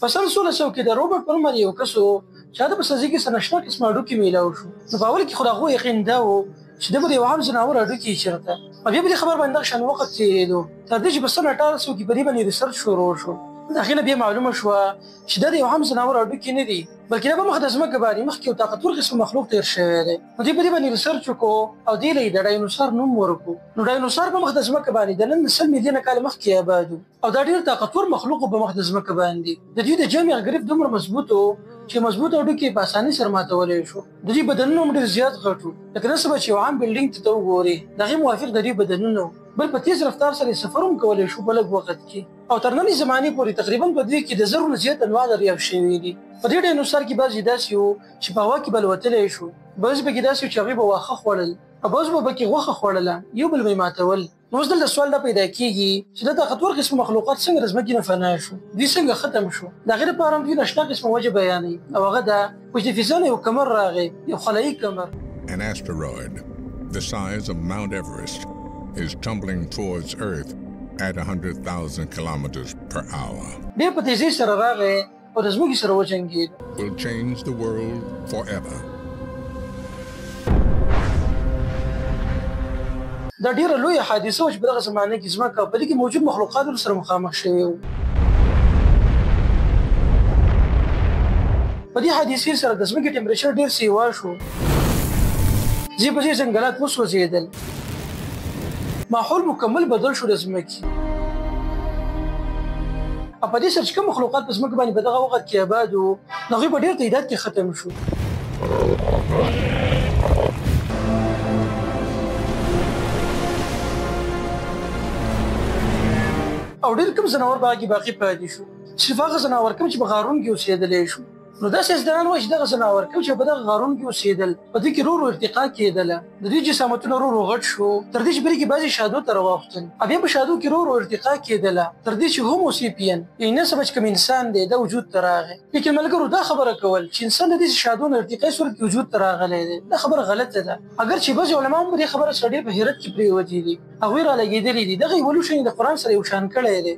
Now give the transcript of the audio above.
په سن 1600 کې د روبرټ پلمر یو کس و چې هغه په سزي کې څه ناشنا قسمه هډوکي میلاو شو. نو په اول کې خو د هغو یقین دا و چې ده به د یو عام ځناور هډوکي چېرته، او بیا په دې خبر باندې دغه شان وخت تېرېدو تر دې چې په سن 1800 کې په دې باندې ریسرچ شروع شو. د هغې نه بیا معلومه شوه چې دا د یو عام ځناور هډوکي نه دي، بلکې دا په مخ د ځمکه باندې مخکې یو طاقتور قسم مخلوق تېر شوی دی. نو دوی په دې باندې ریسرچ وکړو او دې له یې د ډاینوسار نوم ورکړو. نو ډاینوسار په مخ د ځمکه باندې د نن 100 میلیونه کاله مخکې آباد و، او دا ډېر طاقتور مخلوق په مخ د ځمکه باندې. د دوی د جامع ګریف دومره مضبوط و چې مضبوط هډوکي یې په اسانۍ سره ماتولی شو. د دوی بدنونه هم ډېر زیات غټ وو، لکه نن سبا چې یو عام بلډینګ ته وګورې د هغې موافق د دوی بدنونه وو. بل په تیز رفتار سره یې سفر هم کولی شو په لږ وخت کې، او تر ننۍ زمانې پورې تقریبا په دوی کې د زرو نه زیات انواع دریاب شوي دي. په دې ډاینوسار کې بعضې داسې وو چې په هوا کې به الوتلی شو، بعضې پکې داسې وو چې هغوی به واښه خوړل، او بعضو به پکې غوښه خوړله، یو بل به یې ماتول. نو اوس دلته سوال دا پیدا کېږي چې دا طاقتور قسم مخلوقات څنګه د ځمکې نه فنا شو، دوی څنګه ختم شو؟ د هغې لپاره هم دوی ناشنا قسمه وجه بیانوي، او هغه دا و چې د فضا نه یو کمر راغی، یو خلایي کمر. An asteroid the size of Mount Everest is tumbling towards Earth at 100,000 kilometers per hour. ډېر په تیزۍ سره راغی او د ځمکې سره وجنګېد. Will change the world forever. دا ډېره لویه حادثه وه چې په دغه زمانه کې ځمکه او په دې کې موجود مخلوقات سره مخامخ شوي وو. په دې حادثې سره د ځمکې ټمپریچر ډېر سیوا شو، ځای په ځای ځنګلات وسوځېدل، ماحول مکمل بدل شو د ځمکې. او په دې سره چې کوم مخلوقات په ځمکه باندې په دغه وخت کې آباد وو، نو هغوی په ډېر تعداد کې ختم شو. او ډېر کم ځناور به هغې باقي پاتې شو، صرف هغه ځناور کوم چې په غارونو کې اوسېدلی شو. نو داسې ساینسدانان وایي چې دغه ځناور کوم چې په دغه غارونو کې اوسېدل، په دوی کې رو رو ارتقا کېدله، د دوی جسامتونه رو رو غټ شو، تر دې چې په دې کې بعضې شادو ته راواوښتل، او بیا په شادو کې رو رو ارتقا کېدله تر دې چې هومو سیپین، یعنې نن سبا چې کوم انسان دی دا وجود ته راغی. لیکن ملګرو دا خبره کول چې انسان د دې شادو نه ارتقاي صورت کې وجود ته راغلی دی، دا خبره غلطه ده. اګر چې بعضې علما هم په دې خبره سره ډېر په حیرت کې پرېوتي دي، هغوی رالګېدلي دي، دغه ایولوشن یې د قرآن سره یو شان کړی دی.